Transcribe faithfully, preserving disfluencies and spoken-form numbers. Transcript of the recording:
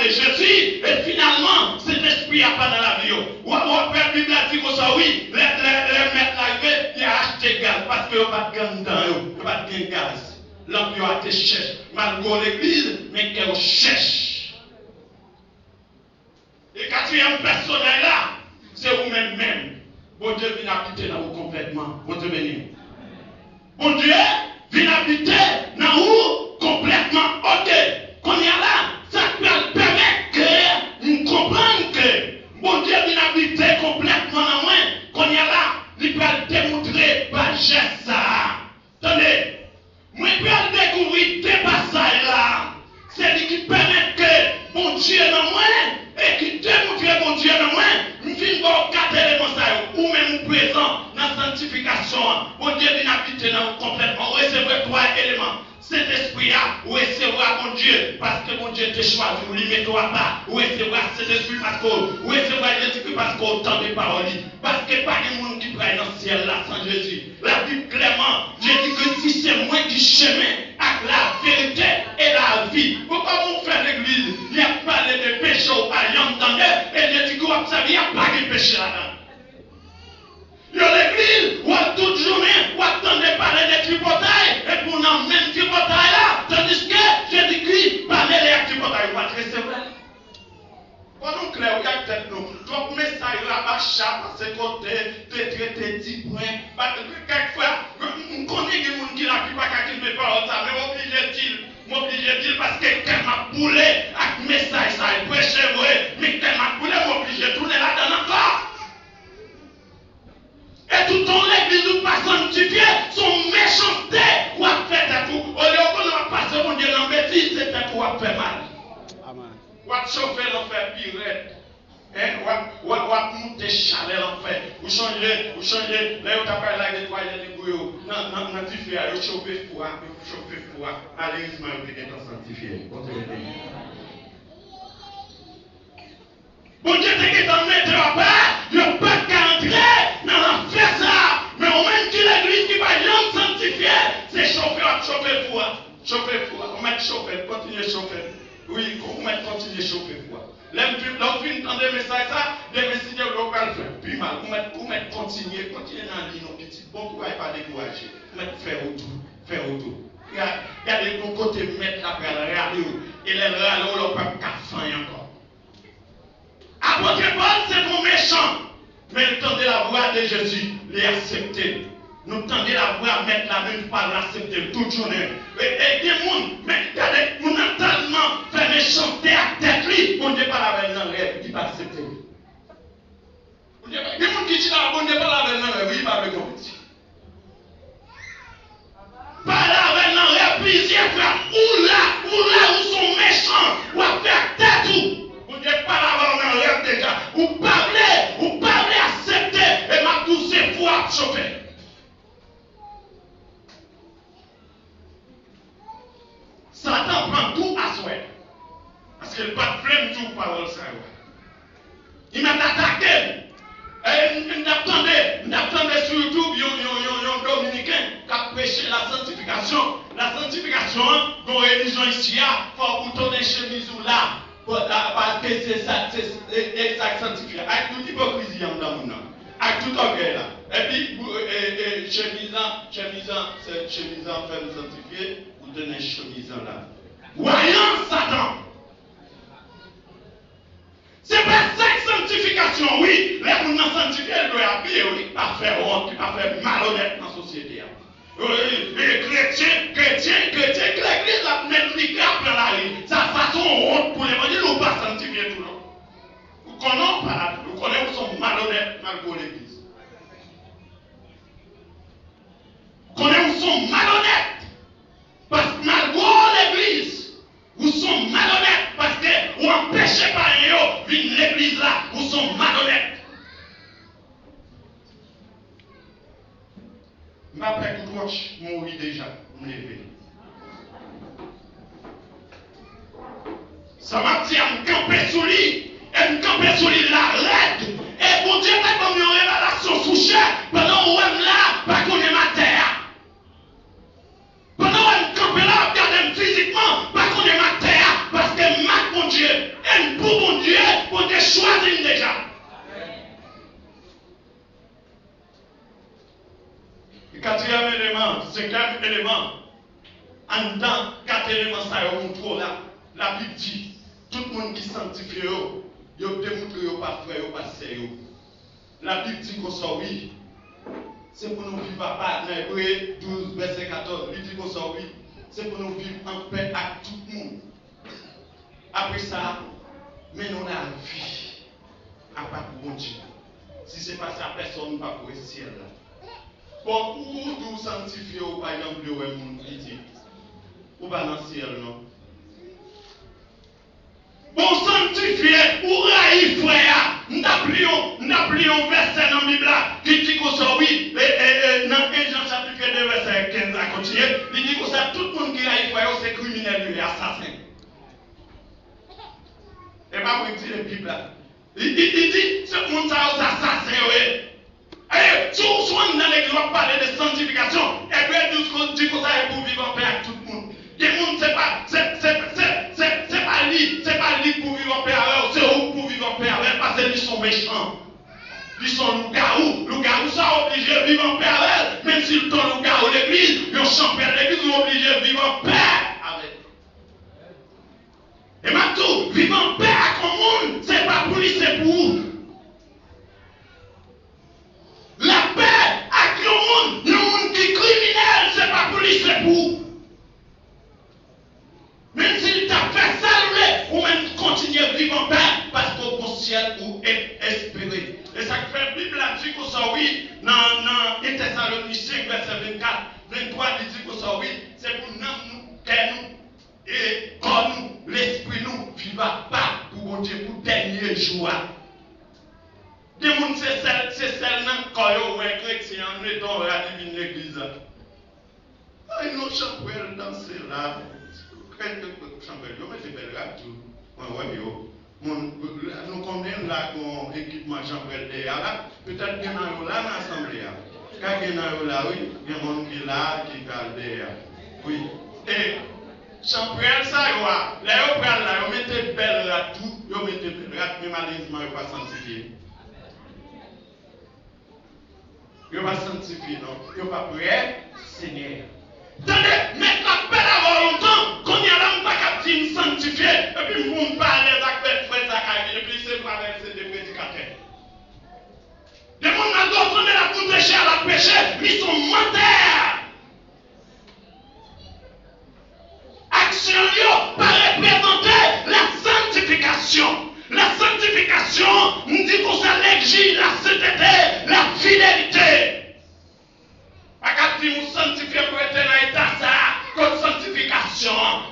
Jezi, e finalman, Sentespri a pa nan lavi yo. W ap, w ap wè Bib la di konsa, wi, lè, lè, lè mèt la rive, y a achte gaz, paske yo pa t gen anndan yo, yo pa t gen gaz. Lanp yo a te chèch. Malgre w legliz, men kè w chèch. E katriyèm pèsonèl la, se ou menm menm. Bondye vin abite nan ou konplètman. Bondye beni w. Bondye vin abite nan ou konplètman. Oke. Kounye a la, sa k pral pèmèt ke m konprann ke Bondye vin abite konplètman nan mwen. Kounye a la, li pral demontre pa jès sa a. Tande, mwen pral dekouvri de pasaj la. Se li ki pèmèt ke Bondye nan mwen e ki demontre Bondye nan mwen. M fin ba w kat eleman sa yo. Ou menm ou prezan nan sanktifikasyon an. Bondye vin abite nan ou konplètman. Ou resevwa twa eleman. Sentespri a, ou resevwa Bondye, paske Bondye te chwazi w, li mete w apa. Ou resevwa Sentespri paske w, ou resevwa Jezikri paske w tande pawòl li. Paske pa gen moun ki pral nan syèl la san Jezi. Labib klèman, Jezi Kris di, se mwen ki chemen ak laverite e lavi. Bon, kòman w fè legliz, y ap pale de peche w pa janm tande, e Jezi Kris w ap sèvi a pa gen peche ladan l. Yo legliz, w ap tout jounen, w ap tande pale de tripotay, epi w nan menm tripotay la, tandiske Jezi Kris pa mele ak tripotay, ou pa t resevwa l. Fò nou klè wi ak tèt nou. Twòp mesaj rabacha, pase kote, te trete ti pwen. Kèk fwa, m konnen gen moun ki la ki pa ka kenbe pawòl sa, men m oblije di l. M oblije di l paske kè m ap boule ak mesaj sa. L preche vre, men kè m ap boule, m oblije tounen ladan l ankò. E toutan w legliz ou pa sanktifye, se yon mechanste w ap fè tèt ou. Olye w konnen w ap pase Bondye nan betiz, se tèt ou w ap fè mal. Amen. W ap chofe lanfè pi rèd. Hein? W ap, w ap, w ap moute chalè lanfè. Ou chonje, ou chonje, lè yo ta pral lage twayèt ebre yo nan, nan, nan dife a, yo chofe fou a, yo chofe fou a. Malerezman, yo te gentan sanktifye. Bondye beni. Bondye te gentan mete yo apa, yo pa t ka antre nan lanfè sa a. Men ou menm ki legliz ki pa janm sanktifye, se chofe w ap chofe fou a. Chofe fou a. Ou mèt chofe l, kontinye chofe l. Wi, ou mèt kontinye chofe fou a. Lè m fin, lè w fin tande mesaj sa, demen si Dye vle w pral fè pi mal. Ou mèt, ou mèt kontinye, kontinye nan liy nou pitit. Bon kouraj, pa dekouraje. Ou mèt fè wout ou, fè wout ou. Gade yon kote mèt la pral rale w. E lè l rale w la, ou p ap ka fè anyen ankò. Apot Pòl se t yon mechan, men l tande lavwa de Jezi, li aksepte l. Nou tande lavwa Mèt la, men nou pa vle aksepte l tout jounen. E, e gen moun, men gade, moun nan tèlman fè mechanste ak tèt li, Bondye pale avè l nan rèv, li pa aksepte l. Bondye pa, gen moun ki chita, Bondye pale avè l nan rèv, li pa vle konvèti. Pale avè l nan rèv plizyè fwa. Ou la, ou la, ou se yon mechan. W ap fè ak tèt ou. Bondye pale avè w nan rèv deja. Ou pa vle, ou pa vle aksepte. E m ap di w, se fou w ap chofe. Satan pran kou aswè. Paske l pa t vle m di w pawòl sa yo. Li mèt atake m. E m, m t ap tande, m t ap tande sou YouTube yon, yon, yon, yon Dominiken k ap preche la santifikasyon. La santifikasyon an, gon relijyon isi a, fò w boutonnen chemiz ou la. Paske se sa, se, e, e sa k santifye. Ak tout ipokrizi anndan moun nan. Ak tout ògèy la. Epi, e, e, chemiz an, chemiz an, se chemiz an fè m santifye, boutonnen chemiz an la. Vwayans Satan! Se pa sa k sanktifikasyon, wi. Lè moun nan sanktifye, l dwe abiye, wi. Pa fè wont, li pa fè malonèt nan sosyete a. E, e, kretyen, kretyen, kretyen, k legliz la, men li k ap nan lari. Sa, sa se yon wont pou levanjil, ou pa sanktifye tou, non. Ou konnen ou pa la, ou konnen ou se yon malonèt malgre w legliz. Ou konnen ou se yon malonèt. Paske malgre w legliz, ou se yon malonèt paske ou anpeche payen yo vin legliz la. Ou se yon malonèt. M pa pè kout wòch, m mouri deja, m leve. Sa m ap di a, m kanpe sou li, e m kanpe sou li la rèd. E Bondye te ban m yon revelasyon sou chè, pandan w wè m la, pa konnen m atè a. Pandan w wè m kanpe la, w ap gade m fizikman, pa konnen m atè a, paske m ak Bondye, e pou Bondye, Bondye chwazi m deja. Katriyèm eleman, senkyèm eleman, anndan kat eleman sa yo, nou twò la. Labib di, tout moun ki sanktifye yo, yo demontre yo pa frè, yo pa sè yo. Labib di konsa, wi, se pou nou viv apa, nan Ebre douz, vèsè katòz, li di konsa, wi, se pou nou viv an pè ak tout moun. Apre sa, mennen yon lavi apa pou Bondye. Si se pa sa, pèsonn p ap wè syèl la. Bon, ou, ou di w sanktifye, ou pa janm vle wè moun pitit. Ou pa nan syèl, non. Bon, sanktifye, ou rayi frè a. M t ap li yon, m t ap li yon vèsè nan Bib la ki di konsa, wi, e, e, e, nan en Jan chapit de vèsè kenz la kontinye, li di konsa, tout moun ki rayi frè yo se kriminèl yo ye, asasen. E pa mwen ki di, e Bib la. Li, li, li di, se moun sa yo, se asasen yo ye. E, si w, si w anndan legliz, w ap pale de sanktifikasyon. Ebre douz kon-, di konsa, e pou viv anpè ak tout moun. Gen moun, se pa, se, se, se, se, se pa li, se pa li k pou viv anpè avè w, se ou k pou viv anpè avè l, paske li se yon mechan. Li se yon lougawou. Lougawou sa oblije viv anpè avè l. Menm si l te yon lougawou legliz, yon chanpwèl legliz, ou oblije viv anpè avè l. E m ap di w, viv anpè ak yon moun, se pa pou li, se pou ou. Lapè ak yon moun, yon moun ki kriminèl, se pa pou li, se pou ou. Menm si l t ap fè sa l vle, ou menm kontinye viv anpè, paske w gon syèl ou e-, espere. E sa k fè Bib la di konsa, wi, nan, nan en Tèsalonisyen vèsè vennkat, venntwa, li di konsa, wi, se pou nanm nou, kè nou, e kò nou, lespri nou, viv apa pou Bondye pou dènye jou a. Gen moun se sèl, se sèl nan kò yo wè kretyen an mete yon rad li vin legliz la. Ay non, chanpwèl danse la. Chanpwèl, yo mete bèl rad tou. Mwen wè yo. Moun, nou konnen la gon ekipman chanpwèl dèyè a la. Petèt gen nan yo la nan asanble a. Ka gen nan yo la, wi. Gen moun ki la, ki pral dèyè a. Wi. E chanpwèl sa yo a, lè yo pral la, yo mete bèl rad tou, yo mete bèl rad, men malerezman yo pa sanktifye. Yo pa sanktifye non, yo pa prè Senyè a. Tande, mèt la ap pale avè w lontan, kounye a la m pa ka di m sanktifye, epi m, m pa alèz ak frè Zacharie, epi se frè avè l se de predikatè. Gen moun nan do tande l ap moute chè, l ap preche, li se yon mantè. Aksyon l yo pa reprezante la sanktifikasyon. La sanktifikasyon, m di konsa, l egzije la sentete, la fidelite. Pa ka di m ou sanktifye pou rete nan eta sa a, kot sanktifikasyon an?